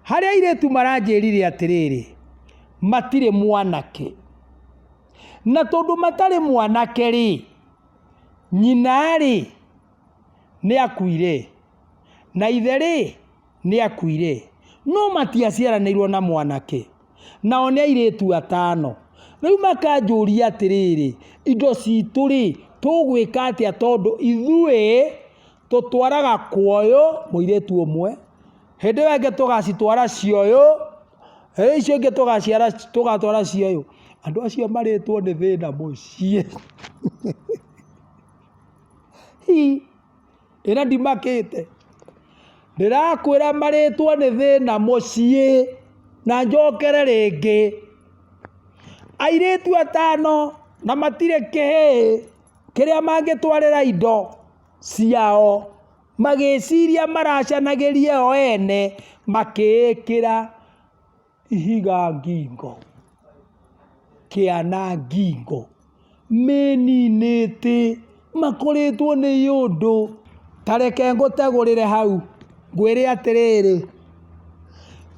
Harĩa airĩtu maranjĩrire atĩrĩrĩ, matirĩ mwanake. Na tondũ matarĩ mwanake rĩ, nyina rĩ, nĩ akuire, na ithe rĩ, nĩ akuire. No matiaciaranĩirwo na mwanake. Nao nĩ airĩtu atano. Rĩu makanjũria atĩrĩrĩ, indo citũ rĩ, tũgwĩka atĩa tondũ ithuĩ tũtwaraga kwa ũyũ mũirĩtu ũmwe, hĩndĩ ĩyo ĩngĩ tũgacitwara cia ũyũ, hĩndĩ icio ingĩ tũgaciara tũgatwara cia ũyũ. Andũ acio marĩtwo nĩ thĩna mũciĩ. Hi, ĩ na ndimakĩte. Ndĩrakwĩra marĩtwo nĩ thĩna mũciĩ na njokere rĩngĩ. Airĩtu atano na matirĩ kĩhĩĩ kĩrĩa mangĩtwarĩra indo ciao. Magĩciria maracanagĩrie o ene, makĩĩkĩra ihiga ngingo, kĩana ngingo, meninĩte, makoretwo nĩ ũndũ. Ta reke ngũtegũrĩre hau, ngwĩre atĩrĩrĩ,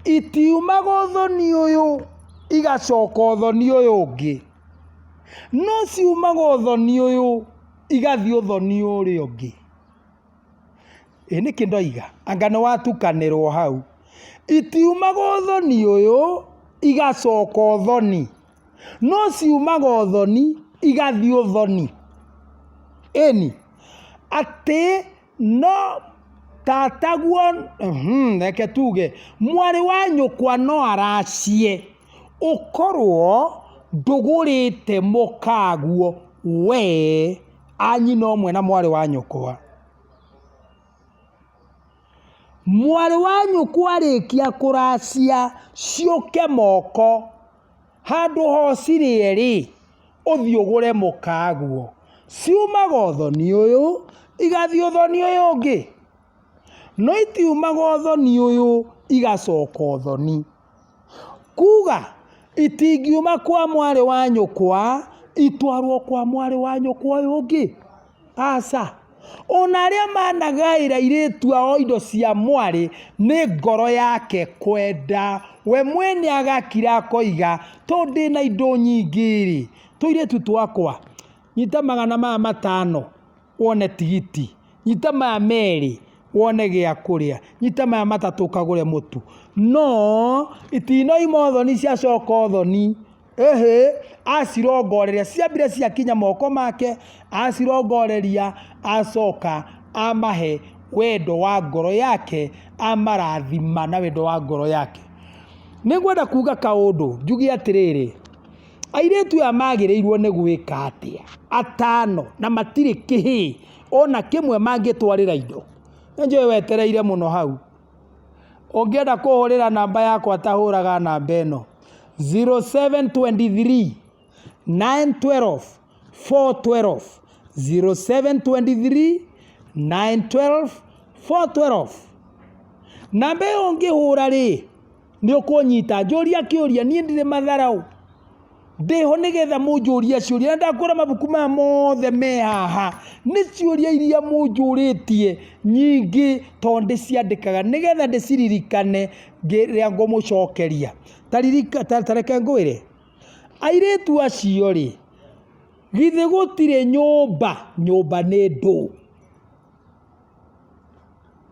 itiumaga ũthoni ũyũ igacoka ũthoni ũyũ ũngĩ, no ciumaga ũthoni ũyũ igathiĩ ũthoni ũrĩa ũngĩ. Ĩ nĩkĩ ndoiga? Anga nĩ watukanĩrwo hau. Itiumaga ũthoni ũyũ igacoka ũthoni, no ciumaga ũthoni igathiĩ ũthoni. Ĩni, atĩ no tataguo, reke tuge mwarĩ wa nyũkwa no aracie, ũkorwo ndũgũrĩte mũkaguo we a nyina ũmwe na mwarĩ wa nyũkwa. Mwarĩ wa nyũkwa arĩkia kũracia ciũke moko, handũ ha ũcirĩe rĩ, ũthiĩ ũgũre mũkaguo. Ciumaga ũthoni ũyũ, igathiĩ ũthoni ũyũ ũngĩ. No itiumaga ũthoni ũyũ igacoka ũthoni. Kuga itingiuma kwa mwarĩ wa nyũkwa itwarwo kwa mwarĩ wa nyũkwa ũyũ ũngĩ, aca. Ona arĩa managaĩra airĩtu ao indo cia mwarĩ nĩ ngoro yake kwenda, we mwene agakira akoiga tondũ ndĩna indo nyingĩ rĩ, tũirĩtu twakwa nyita 500 wone tigiti, nyita maya merĩ wone gĩa kũrĩa, nyita maya matatũ ũkagũre mũtu. No itinoima ũthoni ciacoka ũthoni, ĩhĩ, acirongoreria, ciambire ciakinya moko make, acirongoreria acoka amahe wendo wa ngoro yake, amarathima na wendo wa ngoro yake. Nĩngwenda kuga kaũndũ njuge atĩrĩrĩ, airĩtu aya magĩrĩirwo nĩ gwĩka atĩa? Atano na matirĩ kĩhĩĩ ona kĩmwe mangĩtwarĩra indo. Nĩ njũĩ wetereire mũno hau. Ũngĩenda kũhũrĩra namba yakwa ta hũraga namba ĩno, 0723 912 412, 0723 912 412. Namba ĩyo ũngĩhũra rĩ, nĩ ũkũnyita njũria kĩũria, niĩ ndirĩ matharaũ. Ndĩho nĩgetha mũnjũrie ciũria, na ndakwĩra mabuku maya mothe me haha nĩ ciũria iria mũnjũrĩtie nyingĩ tondũ ndĩciandĩkaga nĩgetha ndĩciririkane rĩrĩa ngũmũcokeria. Ta reke ngwĩre, airĩtu acio rĩ, githĩ gũtirĩ nyũmba, nyũmba nĩ ndũ?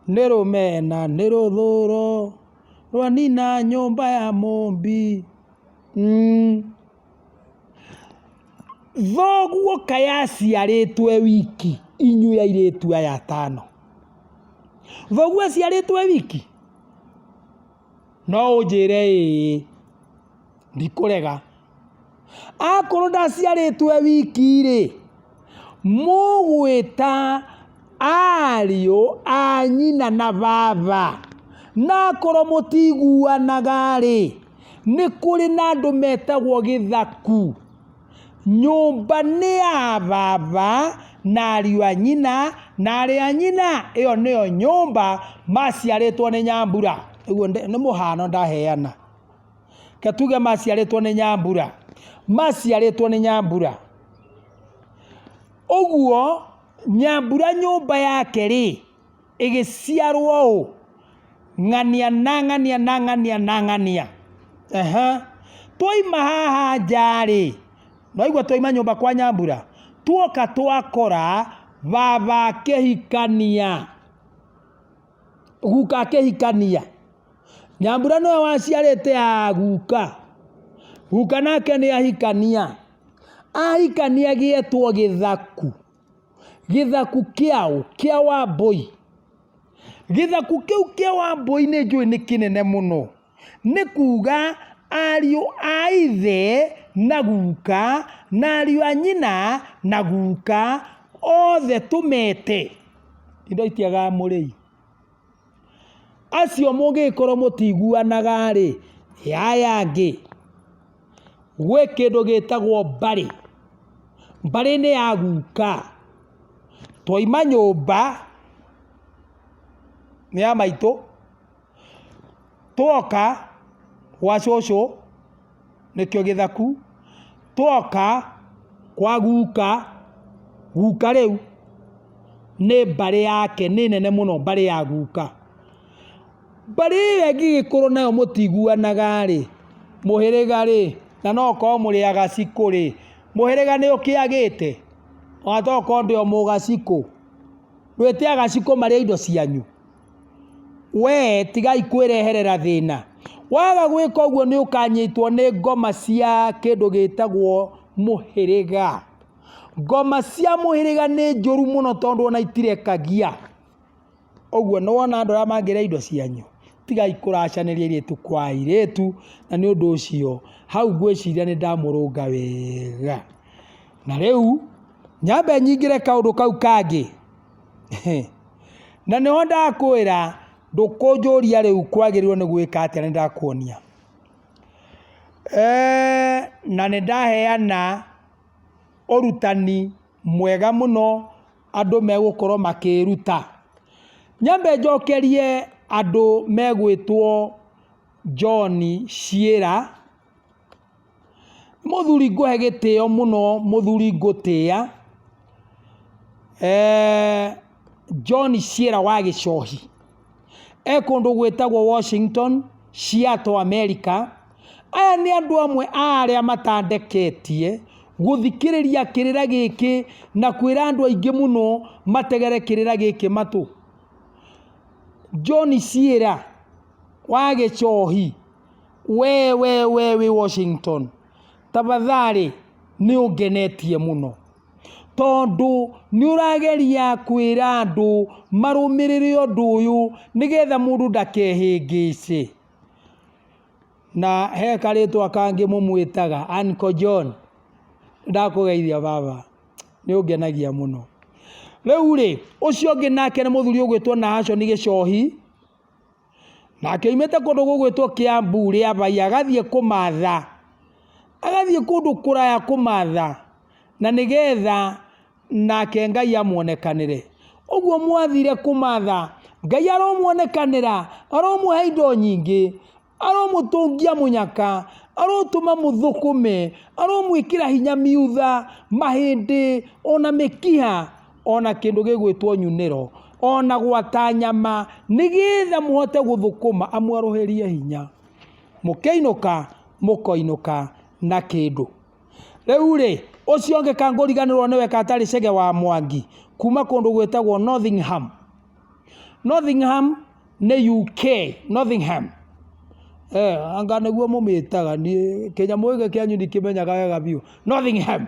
Nĩ rũmena nĩ rũthũro rwanina nyũmba ya mũmbi. Thoguo kaĩ aciarĩtwo e wiki inyuĩ airĩtu aya atano? Thoguo aciarĩtwo e wiki? No ũnjĩre ĩĩ, ndikũrega. Akorwo ndaciarĩtwo e wiki rĩ, mũgwĩta ariũ a nyina na baba, na akorwo mũtiguanaga rĩ, nĩ kũrĩ na andũ metagwo gĩthaku. Nyũmba nĩ ya baba na ariũ a nyina na arĩ a nyina, ĩyo nĩyo nyũmba maciarĩtwo nĩ Nyambura. Ũguo nĩ mũhano ndaheana. Reke tuge maciarĩtwo nĩ Nyambura, maciarĩtwo nĩ Nyambura. Ũguo Nyambura nyũmba yake rĩ, ĩgĩciarwo ũ? Ng'ania na ng'ania na ng'ania na ng'ania. Ehe. Twaima haha nja-rĩ, nĩwaigua twaima nyũmba kwa Nyambura, tuoka twakora baba akĩhikania, guka akĩhikania. Nyambura nĩwe waciarĩte a guka, guka nake nĩ ahikania, ahikania gĩetwo gĩthaku. Gĩthaku kĩaũ? Kĩa Wambũi. Gĩthaku kĩu kĩa Wambũi nĩ njũĩ nĩ kĩnene mũno. Nĩ kuga ariũ a ithe na guka na ariũ a nyina na guka othe tũmete. Indo itiagaga mũrĩi. Acio mũngĩgĩkorwo mũtiiguanaga rĩ, aya angĩ, gwĩ kĩndũ gĩtagwo mbarĩ. Mbarĩ nĩ ya guka. Twauma nyũmba, nĩ ya maitũ, twoka gwa cũcũ, nĩkĩo gĩthaku, twoka kwa guka, guka rĩu nĩ mbarĩ yake nĩ nene mũno mbarĩ ya guka. Mbarĩ ĩyo ĩngĩgĩkorwo nayo mũtiguanaga rĩ, mũhĩrĩga rĩ, na no ũkorwo mũrĩ agacikũ rĩ, mũhĩrĩga nĩ ũkĩagĩte? Ona tokorwo ndĩ o mũgacikũ, ndwĩte agacikũ marĩe indo cianyu? We tigai kwĩreherera thĩna. Waga gwĩka ũguo nĩ ũkanyitwo nĩ ngoma cia kĩndũ gĩtagwo mũhĩrĩga. Ngoma cia mũhĩrĩga nĩ njũru mũno tondũ ona itirekagia. Ũguo nĩ wona andũ arĩa mangĩrĩa indo cianyu? Tigai kũracanĩria airĩtu kwa airĩtu, na nĩ ũndũ ũcio hau ngwĩciria nĩ ndamũrũnga wega. Na rĩu nyambe nyingĩre kaũndũ kau kangĩ. Na nĩho ndakwĩra ndũkũnjũria rĩu kwagĩrĩirwo nĩ gwĩka atĩa nĩ ndakuonia. Na nĩ ndaheana ũrutani mwega mũno andũ megũkorwo makĩruta. Nyambe njokerie andũ megwĩtwo John Ciĩra, mũthuri ngũhe gĩtĩo mũno, mũthuri ngũtĩa, John Ciĩra wa Gĩcohi, e kũndũ gwĩtagwo Washington, Seattle, America. Aya nĩ andũ amwe a arĩa matandeketie gũthikĩrĩria kĩrĩra gĩkĩ na kwĩra andũ aingĩ mũno mategere kĩrĩra gĩkĩ matũ. John Ciĩra wa Gĩcohi, we we we wĩ Washington, tafadhali nĩ ũngenetie mũno. Tondũ nĩ ũrageria kwĩra andũ marũmĩrĩre ũndũ ũyũ nĩgetha mũndũ ndakehĩngĩce. Na he karĩtwa kangĩ mũmwĩtaga Uncle John, ndakũgeithia baba, nĩ ũngenagia mũno. Rĩu rĩ, ũcio ũngĩ nake nĩ mũthuri ũgwĩtwo Nahashon Gĩcohi, nake oimĩte kũndũ gũgwĩtwo Kiambu Rĩabai agathiĩ kũmatha, agathiĩ kũndũ kũraya kũmatha, na nĩgetha nake Ngai amuonekanĩre. Ũguo mwathire kũmatha, Ngai aromuonekanĩra, aromũhe indo nyingĩ, aromũtũngia mũnyaka, arotũma mũthũkũme, aromwĩkĩra hinya miutha, mahĩndĩ, ona mĩkiha, ona kĩndũ gĩgwĩtwo nyunĩro, ona gwata nyama, nĩgetha mũhote gũthũkũma, amwarũhĩrie hinya. Mũkĩinũka, mũkoinũka na kĩndũ. Rĩu rĩ, ũcio ũngĩ kangũriganĩrwo nĩwe katarĩ Chege wa Mwangi, kuma kũndũ gwĩtagwo Nottingham. Nottingham nĩ UK, Nottingham. Eh, anga nĩguo mũmĩtaga niĩ kĩnyamũ gĩkĩ kĩanyu ndikĩmenyaga wega biũ. Nottingham.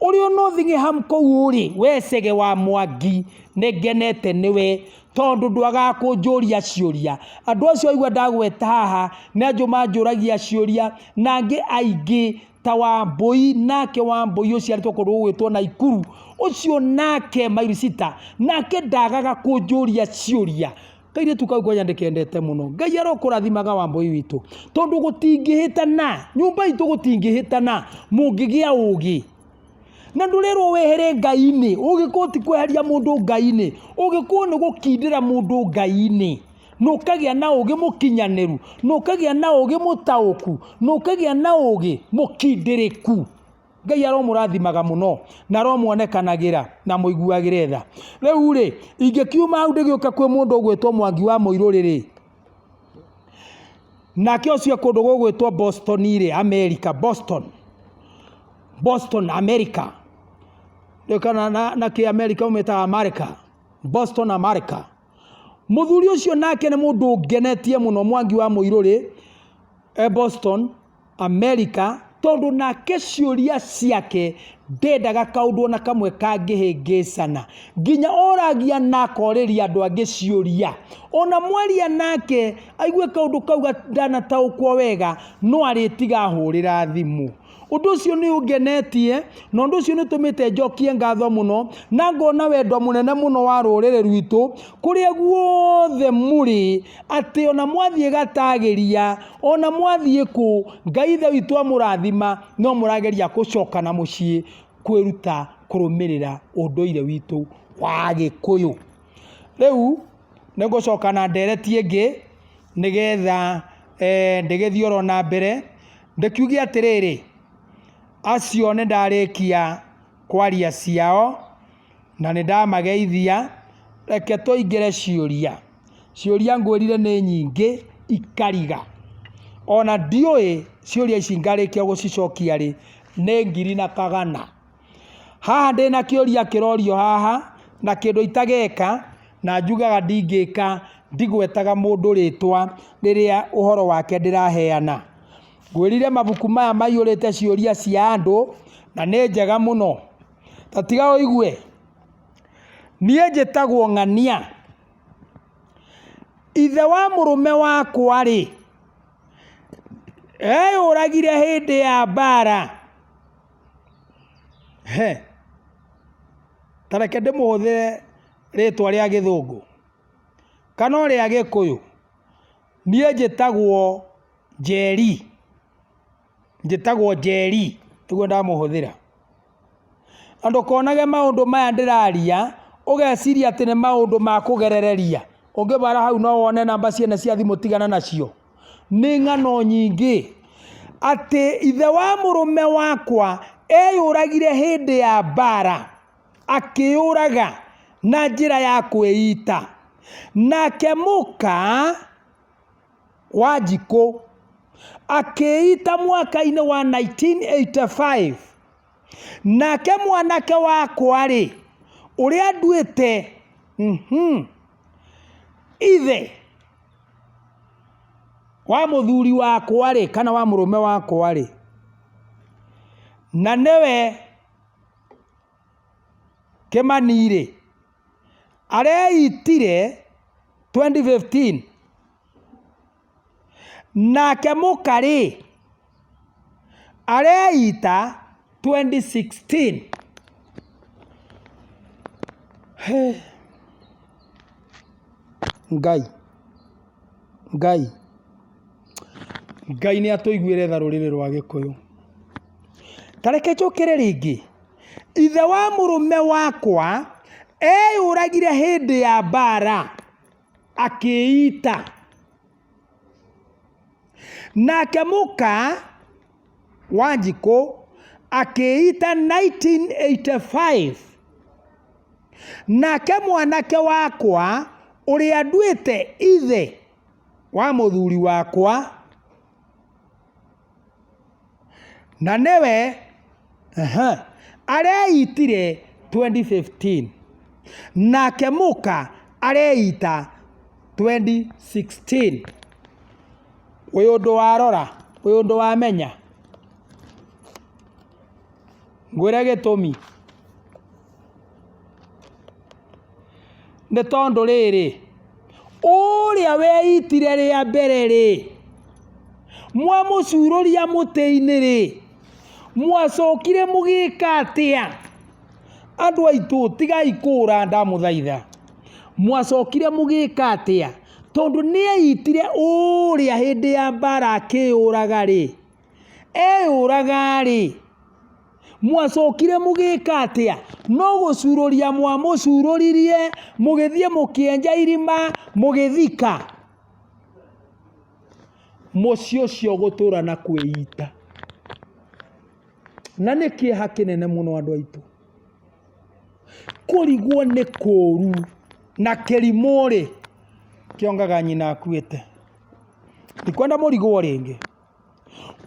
Ũrĩ o Nottingham kũu ũrĩ, we Chege wa Mwangi, nĩ ngenete nĩwe, tondũ ndwagaga kũnjũria ciũria. Andũ acio waigua ndagweta haha, nĩ andũ manjũragia ciũria, na angĩ aingĩ ta Wambũi, nake Wambũi ũciarĩtwo kũndũ gũgwĩtwo Naikuru, ũcio nake Mairicita, nake ndagaga kũnjũria ciũria. Kairĩtu kau kwanja ndĩkendete mũno. Ngai arokũrathimaga Wambũi witũ. Tondũ gũtingĩhĩtana, nyũmba itũ gũtingĩhĩtana mũngĩgĩa ũgĩ. Na ndũrerwo wehere Ngai-inĩ, ũgĩkũyũ ti kweheria mũndũ Ngai-inĩ, ũgĩkũyũ nĩ gũkindĩra mũndũ Ngai-inĩ. Na ũkagĩa na ũgĩ mũkinyanĩru, na ũkagĩa na ũgĩ mũtaũku, na ũkagĩa na ũgĩ mũkindĩrĩku. Ngai aromũrathimaga mũno na aromuonekanagĩra na mũiguagĩre tha. Rĩu rĩ, ingĩkiuma hau ndĩgĩũke kwĩ mũndũ ũgwĩtwo Mwangi wa Mũirũrĩ rĩ, nake ũcio e kũndũ gũgwĩtwo Boston rĩ, America, Boston, Boston America. Ndiũĩ kana na kĩ America ũmĩtaga America, Boston America. Mũthuri ũcio nake nĩ mũndũ ũngenetie mũno Mwangi wa Mũirũrĩ e Boston America, tondũ nake ciũria ciake ndendaga kaũndũ ona kamwe kangĩhĩngĩcana. Nginya oragia na akorĩria andũ angĩ ciũria. Ona mwaria nake aigue kaũndũ kau ndanataũkwo wega, no arĩtiga ahũrĩra thimũ. Ũndũ ũcio nĩ ũngenetie, na ũndũ ũcio nĩ ũtũmĩte njokie ngatho mũno, na ngona wendo mũnene mũno wa rũrĩrĩ rwitũ, kũrĩa guothe mũrĩ, atĩ ona mwathiĩ gatagĩria, ona mwathiĩ kũ, Ngai ithe witũ amũrathima, no mũrageria gũcoka na mũciĩ kwĩruta kũrũmĩrĩra ũndũire witũ wa Gĩkũyũ. Rĩu nĩ ngũcoka na ndereti ĩngĩ, nĩgetha ndĩgĩthiĩ oro na mbere. Ndĩkiuge atĩrĩrĩ, acio nĩ ndarĩkia kwaria ciao na nĩ ndamageithia, reke tũingĩre ciũria. Ciũria ngwĩrire nĩ nyingĩ ikariga. Ona ndiũĩ ciũria ici ngarĩkia gũcicokia rĩ, nĩ ngiri na kagana. Haha ndĩna kĩũria kĩrorio haha, na kĩndũ itageka, na njugaga ndingĩka, ndigwetaga mũndũ rĩtwa rĩrĩa ũhoro wake ndĩraheana. Ngwĩrire mabuku maya maiyũrĩte ciũria cia andũ, na nĩ njega mũno. Ta tiga ũigue, niĩ njĩtagwo Ng'ania, ithe wa mũrũme wakwa rĩ, eyũragire hĩndĩ ya mbara. He, ta reke ndĩmũhũthĩre rĩtwa rĩa gĩthũngũ kana o rĩa gĩkũyũ, niĩ njĩtagwo Njeri, njĩtagwo Njeri nĩguo ndamũhũthĩra. Na ndũkonage maũndũ maya ndĩraria ũgeciria atĩ nĩ maũndũ ma kũgerereria, ũngĩbara hau no wone namba ciene cia thimũ tigana nacio. Nĩ ng'ano nyingĩ, atĩ ithe wa mũrũme wakwa eyũragire hĩndĩ ya mbara, akĩyũraga na njĩra ya kwĩita. Nake mũka Wanjikũ akĩĩita mwaka-inĩ wa 1985. Nake mwanake wakwa-rĩ, ũrĩa nduĩte ithe wa mũthuri wakwa-rĩ, kana wa mũrũme wakwa-rĩ, na nĩwe Kĩmani-rĩ, areitire 2015. Nake mũka-rĩ, areita 2016. Hĩ! Ngai, Ngai, Ngai nĩ atũiguĩre tha rũrĩrĩ rwa Gĩkũyũ. Ta reke njũkĩre rĩngĩ. Ithe wa mũrũme wakwa eyũragire hĩndĩ ya mbara akĩĩita. Nake mũka Wanjikũ akĩĩita 1985. Nake mwanake wakwa ũrĩa nduĩte ithe wa mũthuri wakwa, na nĩwe areitire 2015, nake mũka areita 2016. Wĩ ũndũ warora, wĩ ũndũ wamenya? Ngwĩre gĩtũmi. Nĩ tondũ rĩrĩ, ũrĩa weitire rĩa mbere rĩ, mwamũcurũria mũtĩ-inĩ rĩ, mwacokire mũgĩka atĩa? Andũ aitũ tigai kũũra ndamũthaitha. Mwacokire mũgĩka atĩa? Tondũ nĩ eitire ũrĩa hĩndĩ ya mbara akĩyũraga rĩ, eyũraga rĩ, mwacokire mũgĩka atĩa? No gũcurũria mwamũcurũririe, mũgĩthiĩ mũkĩenja irima, mũgĩthika. Mũciĩ ũcio ũgũtũra na kwĩita. Na nĩ kĩeha kĩnene mũno andũ aitũ. Kũrigwo nĩ kũũru na kĩrimũ rĩ, kĩongaga nyina akuĩte. Ndikwenda mũrigwo rĩngĩ.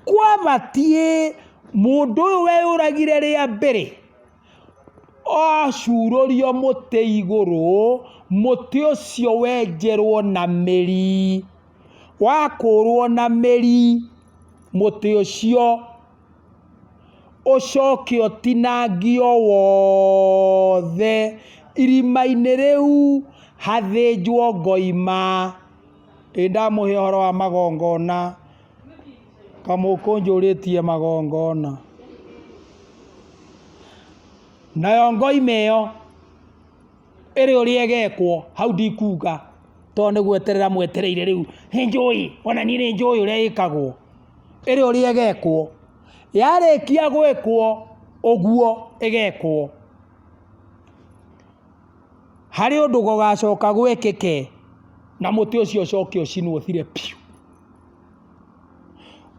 Kwabatiĩ mũndũ ũyũ weyũragire rĩa mbere, acurũrio mũtĩ igũrũ, mũtĩ ũcio wenjerwo na mĩri, wakũrwo na mĩri, mũtĩ ũcio ũcoke ũtinangio wothe, irima-inĩ rĩu hathĩnjwo ngoima. Ĩ ndamũhe ũhoro wa magongona, kamũkũnjũrĩtie magongona. Nayo ngoima ĩyo ĩrĩ ũrĩa ĩgekwo hau ndikuga tondũ nĩ gweterera mwetereire rĩu, nĩ njũĩ ona niĩ nĩ njũĩ ũrĩa ĩkagwo. Ĩrĩ ũrĩa ĩgekwo, yarĩkia gwĩkwo ũguo ĩgekwo, harĩ ũndũ gũgacoka gwĩkĩke na mũtĩ ũcio ũcoke ũcinwo ũthire piũ.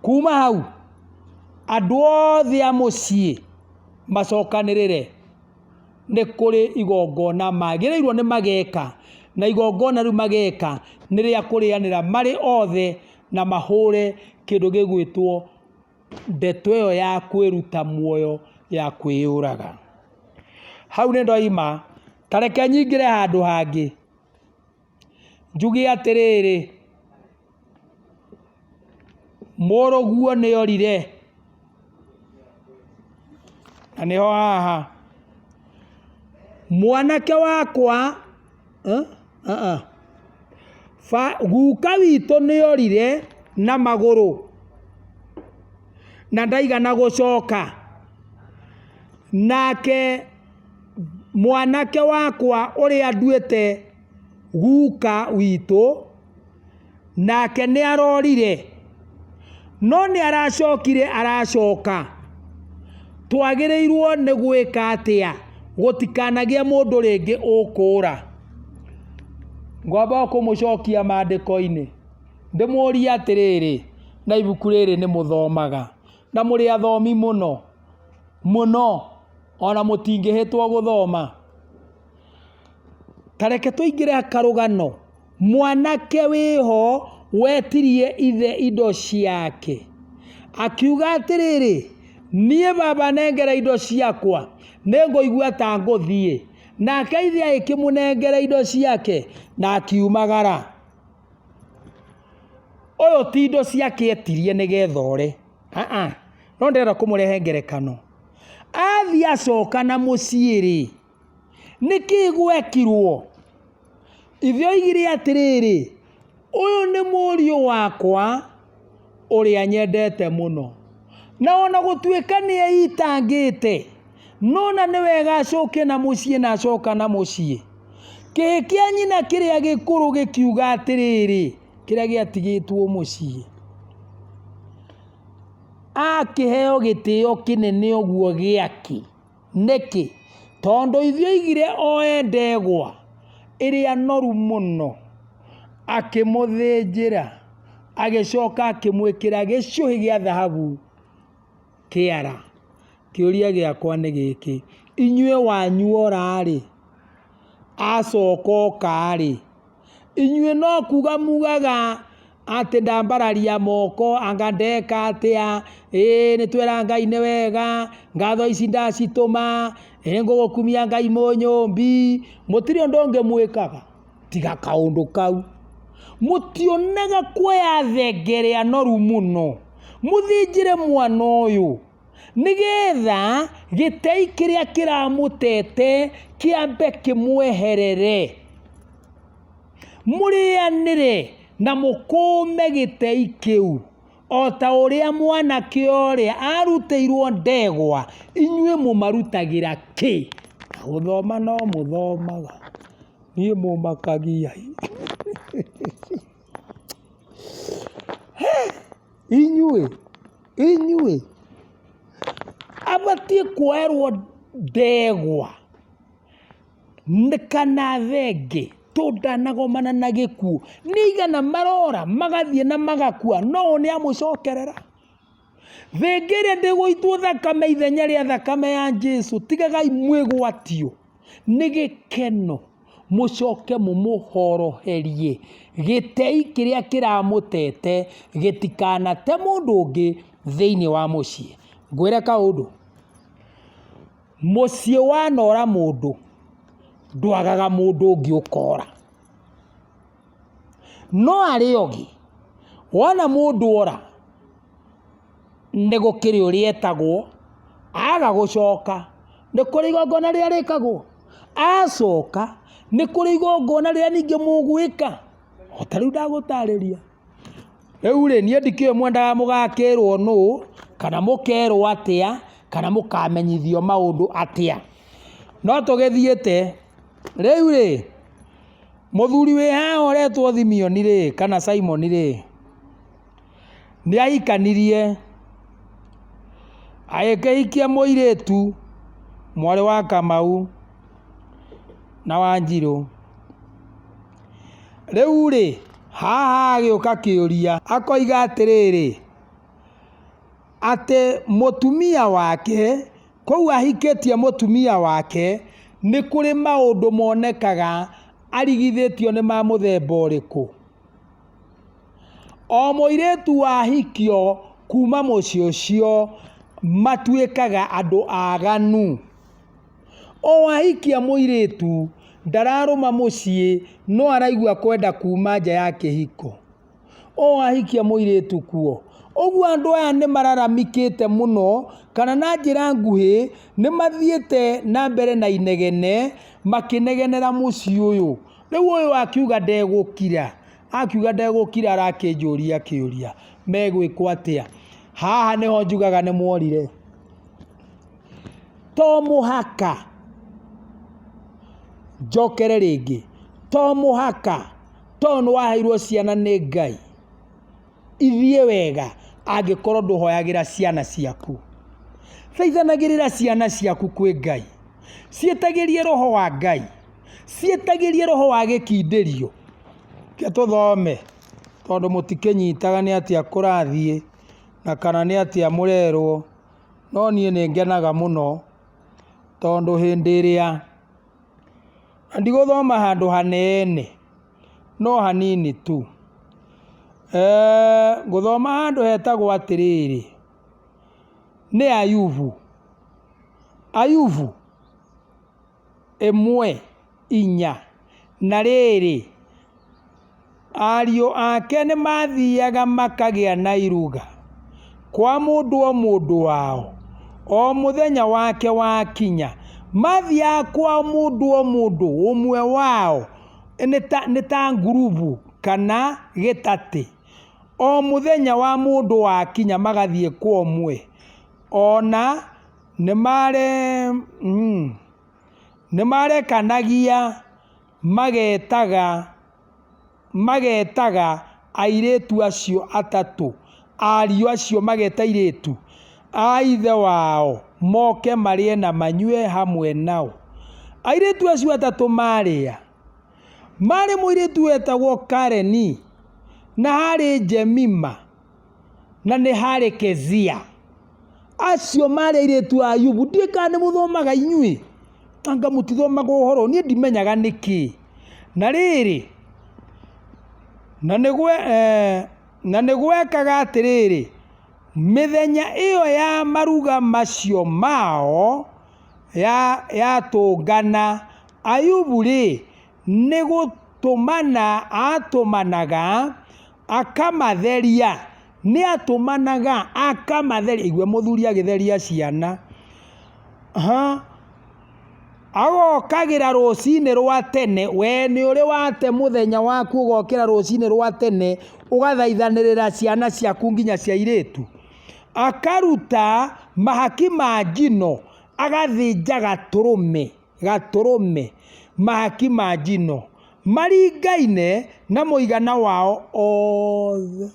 Kuma hau andũ othe a mũciĩ macokanĩrĩre nĩ kũrĩ igongona magĩrĩirwo nĩ mageka, na igongona rĩu mageka nĩ rĩa kũrĩanĩra marĩ othe na mahũre kĩndũ gĩgwĩtwo ndeto ĩyo ya kwĩruta muoyo ya kwĩyũraga. Hau nĩ ndoima, ta reke nyingĩre handũ hangĩ, njuge atĩrĩrĩ, mũrũguo nĩ orire, na nĩho haha, mwanake wakwa, guka witũ nĩ orire na magũrũ na ndaigana gũcoka, nake mwanake wakwa ũrĩa nduĩte guka witũ, nake nĩ arorire, no nĩ aracokire aracoka. Twagĩrĩirwo nĩ gwĩka atĩa gũtikanagĩe mũndũ rĩngĩ ũkũũra? Ngwamba kũmũcokia maandĩko-inĩ, ndĩmũrie atĩrĩrĩ, na ibuku rĩrĩ nĩ mũthomaga, na mũrĩ athomi mũno, mũno, ona mũtingĩhĩtwo gũthoma. Ta reke tũingĩre karũgano, mwanake wĩho wetirie ithe indo ciake, akiuga atĩrĩrĩ, niĩ baba nengera indo ciakwa, nĩngũigua ta ngũthiĩ. Nake ithe agĩkĩmũnengera indo ciake, na akiumagara. Ũyũ ti indo ciake etirie nĩgetha ore, aa, no ndĩrenda kũmũrehe ngerekano. Athiĩ acoka na mũciĩ-rĩ, Nĩkĩ gwekirwo? Ithe oigire atĩrĩrĩ, ũyũ nĩ mũriũ wakwa ũrĩa nyendete mũno. Na ona gũtuĩka nĩ eitangĩte, no na nĩ wega acoke na mũciĩ na acoka na mũciĩ. Kĩhĩ kĩa nyina kĩrĩa gĩkũrũ gĩkiuga atĩrĩrĩ, kĩrĩa gĩatigĩtwo mũciĩ, akĩheo gĩtĩo kĩnene ũguo gĩakĩ? Nĩkĩ? Tondũ ithe oigire oe ndegwa ĩrĩa noru mũno, akĩmũthĩnjĩra, agĩcoka akĩmwĩkĩra gĩcũhĩ gĩa thahabu kĩara. Kĩũria gĩakwa nĩ gĩkĩ, inyuĩ wanyu ora-rĩ, acoka oka-rĩ, Inyuĩ no kuga mugaga atĩ ndambararia moko anga ndeka atĩa, ĩĩ nĩ twera Ngai nĩ wega, ngatho ici ndacitũma, ĩ ngũgũkumia Ngai mũnyũmbi, mũtirĩ ũndũ ũngĩ mwĩkaga tiga kaũndũ kau. Mũtionaga kuoya thenge ĩrĩa noru mũno, mũthĩnjĩre mwana ũyũ, nĩgetha gĩtei kĩrĩa kĩramũtete kĩambe kĩmweherere. Mũrĩanĩre na mũkũũme gĩtei kĩu, o ta ũrĩa mwanake ũrĩa aarutĩirwo ndegwa, inyuĩ mũmarutagĩra kĩ? Na gũthoma no mũthomaga, niĩ mũmakagia. Inyuĩ, inyuĩ, abatiĩ kuoerwo ndegwa kana thenge tondũ ndanagomana na gĩkuũ. Nĩ aigana marora magathiĩ na magakua no ũyũ nĩ amũcokerera. Thenge ĩrĩa ndĩgũitwo thakame ithenya rĩa thakame ya Jesu, tigagai mwĩgwatio nĩ gĩkeno, mũcoke mũmũhoroherie gĩtei kĩrĩa kĩramũtete gĩtikanate mũndũ ũngĩ thĩinĩ wa mũciĩ. Ngwĩre kaũndũ, mũciĩ wanora mũndũ ndwagaga mũndũ ũngĩ ũkora. No arĩa ogĩ, wona mũndũ ora, nĩ gũkĩrĩ ũrĩa etagwo, aga gũcoka, nĩ kũrĩ igongona rĩrĩa rĩkagwo, acoka, nĩ kũrĩ igongona rĩrĩa ningĩ mũgwĩka, o ta rĩu ndagũtarĩria. Rĩu rĩ, niĩ ndikĩũĩ mwendaga mũgakĩrwo nũ, kana mũkerwo atĩa, kana mũkamenyithio maũndũ atĩa. No tũgĩthiĩte, rĩu rĩ, mũthuri wĩ haha ũretwo Thimioni rĩ, kana Simon rĩ, nĩ ahikanirie, agĩkĩhikia mũirĩtu mwarĩ wa Kamau na Wanjirũ. Rĩu rĩ, haha hagĩũka kĩũria, akoiga atĩrĩrĩ, atĩ mũtumia wake, kũu ahikĩtie mũtumia wake, nĩ kũrĩ maũndũ monekaga arigithĩtio nĩ ma mũthemba ũrĩkũ. O mũirĩtu wahikio kuma mũciĩ ũcio matuĩkaga andũ aganu. O ahikia mũirĩtu ndararũma mũciĩ no araigua kwenda kuma nja ya kĩhiko. O ahikia mũirĩtu kuo. Ũguo andũ aya nĩ mararamikĩte mũno kana na njĩra nguhĩ nĩ mathiĩte na mbere na inegene makĩnegenera mũciĩ ũyũ. Rĩu ũyũ akiuga ndegũkira, akiuga ndegũkira arakĩnjũria kĩũria, megwĩkwo atĩa? Haha nĩho njugaga nĩ mworire. To mũhaka njokere rĩngĩ, to mũhaka tondũ nĩ waheirwo ciana nĩ Ngai ithiĩ wega angĩkorwo ndũhoyagĩra ciana ciaku. Thaithanagĩrĩra ciana ciaku kwĩ Ngai, ciĩtagĩrie roho wa Ngai, ciĩtagĩrie roho wa gĩkindĩrio. Reke tũthome tondũ mũtikĩnyitaga nĩ atĩa kũrathiĩ na kana nĩ atĩa mũrerwo. No niĩ nĩ ngenaga mũno tondũ hĩndĩ ĩrĩa, na ndigũthoma handũ hanene, no hanini tu. Ngũthoma handũ hetagwo atĩrĩrĩ, nĩ Ayubu. Ayubu ĩmwe inya. Na rĩrĩ, ariũ ake nĩmathiaga makagĩa na iruga kwa mũndũ o mũndũ wao, o mũthenya wake wakinya. Mathiaga kwa mũndũ o mũndũ ũmwe wao, nĩ ta ngurubu kana gĩtatĩ. O mũthenya wa mũndũ wakinya magathiĩ kwa ũmwe. O na nĩmarekanagia magetaga magetaga airĩtu acio atatũ, ariũ acio mageta airĩtu a ithe wao moke marĩe na manyue hamwe nao. Airĩtu acio atatũ maarĩ a? Maarĩ mũirĩtu wetagwo Kareni, na harĩ Jemima, na nĩ harĩ Kezia. Acio maarĩ airĩtu a Ayubu. Ndiũĩ kana nĩ mũthomaga inyuĩ, anga mũtithomaga ũhoro, niĩ ndimenyaga nĩkĩ. Na rĩrĩ, na nĩ gwekaga atĩrĩrĩ, mĩthenya ĩyo ya maruga macio mao yatũngana, Ayubu-rĩ, nĩ gũtũmana aatũmanaga akamatheria, nĩ atũmanaga akamatheria, igua mũthuri agĩtheria ciana, ha, agokagĩra rũcinĩ rwa tene, we nĩ ũrĩ wate mũthenya waku ũgokĩra rũcinĩ rwa tene ũgathaithanĩrĩra ciana ciaku nginya cia airĩtu, akaruta mahaki ma njino, agathĩnja gatũrũme. Gatũrũme, mahaki ma njino, maringaine na mũigana wao othe.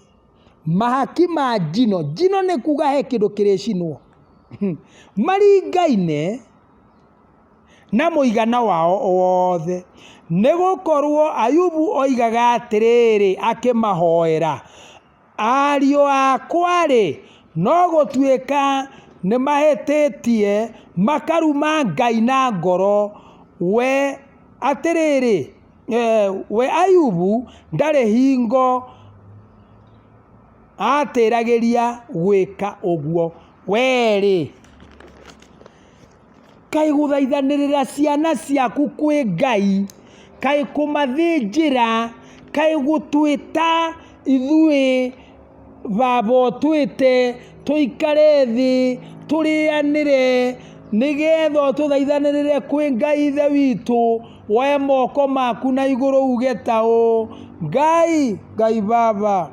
Mahaki ma njino, njino nĩ kuga he kĩndũ kĩrĩcinwo, maringaine na mũigana wao othe. Nĩ gũkorwo Ayubu oigaga atĩrĩrĩ akĩmahoera, Ariũ akwa-rĩ, No gũtuĩka nĩmahĩtĩtie makaruma Ngai na ngoro, we atĩrĩrĩ, we Ayubu ndarĩ hingo atĩragĩria gwĩka ũguo. Wee-rĩ, Kaĩ gũthaithanĩrĩra ciana ciaku kwĩ Ngai, kaĩ kũmathĩnjĩra, kaĩ gũtwĩta ithuĩ baba ũtwĩte tũikare thĩ tũrĩanĩre nĩgetha ũtũthaithanĩrĩre kwĩ Ngai ithe witũ, woe moko maku na igũrũ uge ta ũũ, Ngai, Ngai baba,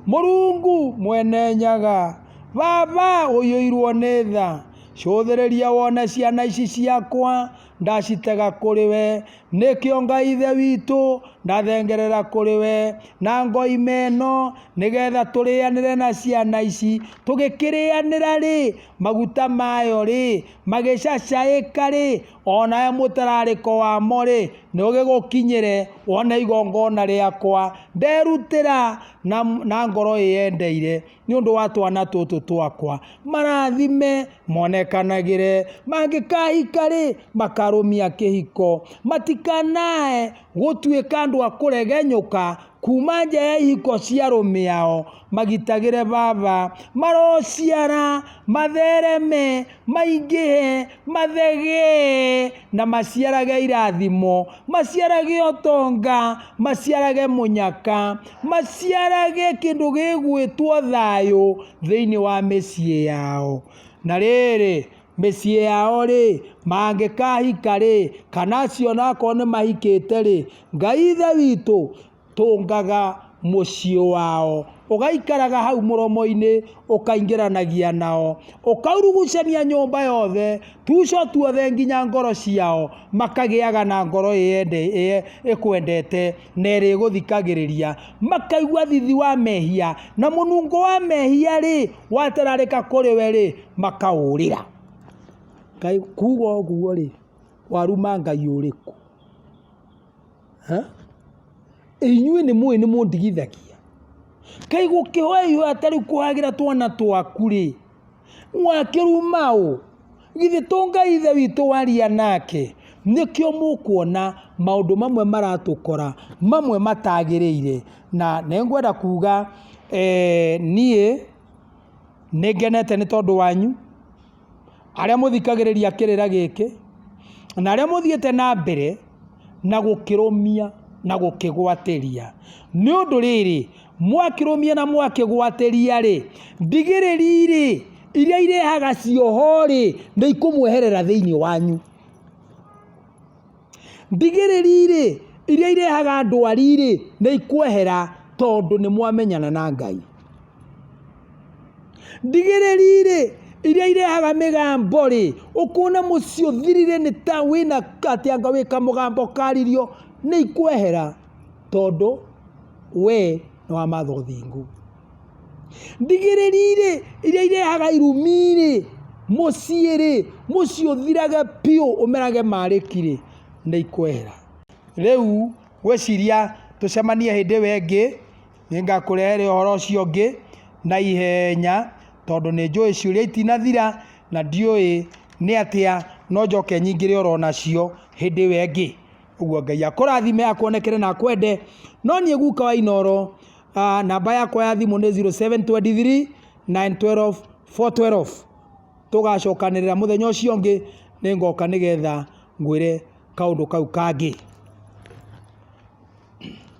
Mũrungu mwene Nyaga, baba ũiyũirwo nĩ tha. Cũthĩrĩria wone ciana ici ciakwa, ndacitega kũrĩ we, nĩkĩo Ngai Ithe witũ ndathengerera kũrĩ we, na ngoima ĩno, nĩgetha tũrĩanĩre na ciana ici. Tũgĩkĩrĩanĩra-rĩ, maguta mayo-rĩ, magĩcacaĩka-rĩ, o nawe mũtararĩko wamo-rĩ, nĩũgĩgũkinyĩre, wone igongona rĩakwa, nderutĩra na ngoro ĩyendeire. Nĩ ũndũ wa twana tũtũ twakwa, marathime monekanagĩre, mangĩkahika-rĩ, makarũmia kĩhiko, matikanae gũtuĩka andũ a kũregenyũka kuuma nja ya ihiko cia arũme ao, magitagĩre baba, marociara, mathereme, maingĩhe, mathegee, na maciarage irathimo, maciarage ũtonga, maciarage mũnyaka. Maciarage kĩndũ gĩgwĩtwo thayũ thĩinĩ wa mĩciĩ yao. Na rĩrĩ, mĩciĩ yao rĩ, mangĩkahika rĩ, kana acio onakorwo nĩ mahikĩte rĩ, Ngai ithe witũ tũngaga mũciĩ wao, ũgaikaraga hau mũromo-inĩ ũkaingĩranagia nao, ũkaurugucania nyũmba yothe, tuco tuothe nginya ngoro ciao, makagĩaga na ngoro ĩkwendete na ĩrĩgũthikagĩrĩria, makaigua thithi wa mehia, na mũnungo wa mehia-rĩ, watararĩka kũrĩ we-rĩ, makaũrĩra. Ngai kuga ũguo-rĩ, waruma Ngai ũrĩkũ? Inyuĩ nĩ mũĩ nĩ mũndigithagia? Kaĩ gũkĩhoya ihoya ta rĩu kũhagĩra twana twaku-rĩ, Wakĩruma ũ? Githĩ to Ngai Ithe witũ waria nake? Nĩkĩo mũkuona maũndũ mamwe maratũkora, mamwe matagĩrĩire. Na nĩngwenda kuga niĩ nĩngenete nĩ tondũ wanyu, arĩa mũthikagĩrĩria kĩrĩra gĩkĩ, na arĩa mũthiĩte na mbere na gũkĩrũmia na gũkĩgwatĩria. Nĩ ũndũ rĩrĩ, mwakĩrũmia na mwakĩgwatĩria-rĩ, ndigĩrĩri-rĩ, iria irehaga cioho-rĩ, nĩ ikũmweherera thĩinĩ wanyu. Ndigĩrĩri-rĩ, iria irehaga ndwari-rĩ, nĩ ikwehera tondũ nĩ mwamenyana na Ngai. Ndigĩrĩri-rĩ, iria irehaga mĩgambo-rĩ, ũkona mũciĩ ũthirire nĩ ta wĩna atĩ anga wĩ kamũgambo karirio, nĩ ikwehera tondũ we nĩ wamatha ũthingu. Ndigĩrĩri-rĩ, iria irehaga irumi-rĩ, mũciĩ-rĩ, mũciĩ ũthirage biũ ũmerage marĩki-rĩ, nĩ ikwehera. Rĩu ngwĩciria tũcemanie hĩndĩ ĩyo ĩngĩ. Nĩngakũrehere ũhoro ũcio ũngĩ na ihenya, tondũ nĩ njũĩ ciũria itinathira na ndiũĩ nĩ atĩa, no njoke nyingĩre oro nacio hĩndĩ ĩyo ĩngĩ. Ũguo Ngai akũrathime, akuonekere na akwende. No niĩ guka wa Inooro, namba yakwa ya thimũ nĩ 0723 912 412. Tũgacokanĩrĩra mũthenya ũcio ũngĩ, nĩngoka nĩgetha ngwĩre kaũndũ kau kangĩ.